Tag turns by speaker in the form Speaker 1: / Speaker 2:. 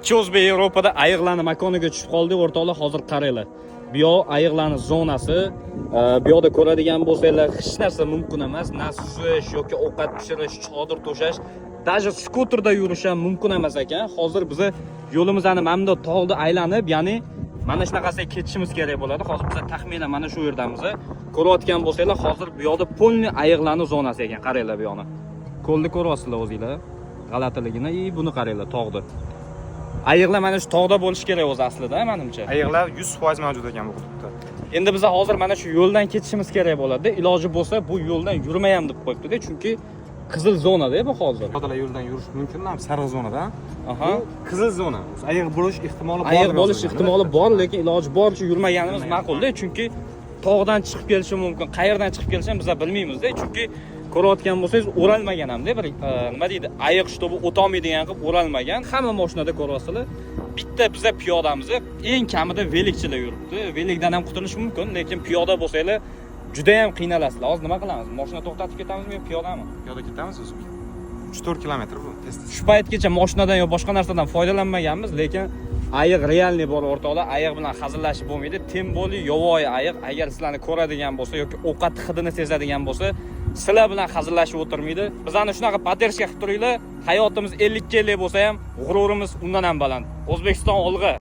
Speaker 1: Cho'zbek Yevropada ayiqlarni makoniga tushib qoldik, o'rtoqlar. Hozir qaranglar. Bu yoq ayiqlarni zonasi. Bu yoqda ko'radigan bo'lsanglar, hech narsa mumkin emas. Na suzish yoki ovqat pishirish, chodir to'shash, даже skuterda yurish ham mumkin emas ekan. Hozir biza yo'limizni mana bunday tog'ni aylanib, ya'ni mana shunaqasiga ketishimiz kerak bo'ladi. Hozir biz taxminan mana shu yerdamiz. Ko'rayotgan bo'lsanglar, hozir bu yoqda полный ayiqlarni zonasi ekan. Qaranglar bu yoqni. Ko'lni ko'ryapsizlar o'zinglar. G'alatiligini, и buni qaranglar, tog'ni. Ayiqlar mana shu tog'da bo'lishi kerak o'zi aslida, menimcha.
Speaker 2: Ayiqlar 100% mavjud ekan bu hududda.
Speaker 1: Endi biz hozir mana shu yo'ldan ketishimiz kerak bo'ladi. Iloji bo'lsa, bu yo'ldan yurmayam deb qo'yibdi-da, chunki qizil zonada bu hozir.
Speaker 2: Piyodalar yo'ldan yurish mumkin, ham sariq zonada.
Speaker 1: Aha.
Speaker 2: Bu qizil zona. Ayiq bo'lish ehtimoli bor
Speaker 1: Ayiq
Speaker 2: deb
Speaker 1: bo'lish
Speaker 2: yozilgan.
Speaker 1: Ehtimoli bor, lekin iloji boricha yurmaganimiz ma'qul-da, chunki tog'dan chiqib kelishi mumkin, qayerdan chiqib kelishini biz bilmaymiz-da, chunki ko'rayotgan bo'lsangiz, o'ralmagan hamda bir nima deydi, ayiq чтобы o'tolmaydigan qilib o'ralmagan. Hamma mashinada ko'ryapsizlar. Bitta biza piyodamiz, eng kamida velikchilar yuribdi. Velikdan ham qutulish mumkin, lekin piyoda bo'lsanglar, juda ham qiynalasizlar. Hozir nima qilamiz? Mashina to'xtatib ketamizmi yo piyodami?
Speaker 2: Piyoda ketamiz o'zi. 3-4 kilometr bu. Tez tez.
Speaker 1: Shu paytgacha mashinadan yo boshqa narsadan foydalanmaganmiz, lekin ayiq реальный bor, o'rtoqlar. Ayiq bilan hazillashib bo'lmaydi, тем более yovvoyi ayiq. Agar sizlarni ko'radigan bo'lsa yoki ovqat hidini sezadigan bo'lsa, sizlar bilan hazillashib o'tirmaydi. Bizani shunaqa поддержка qilib turinglar. Hayotimiz 50 ga 50 bo'lsa ham, g'ururimiz undan ham baland. O'zbekiston, olg'a!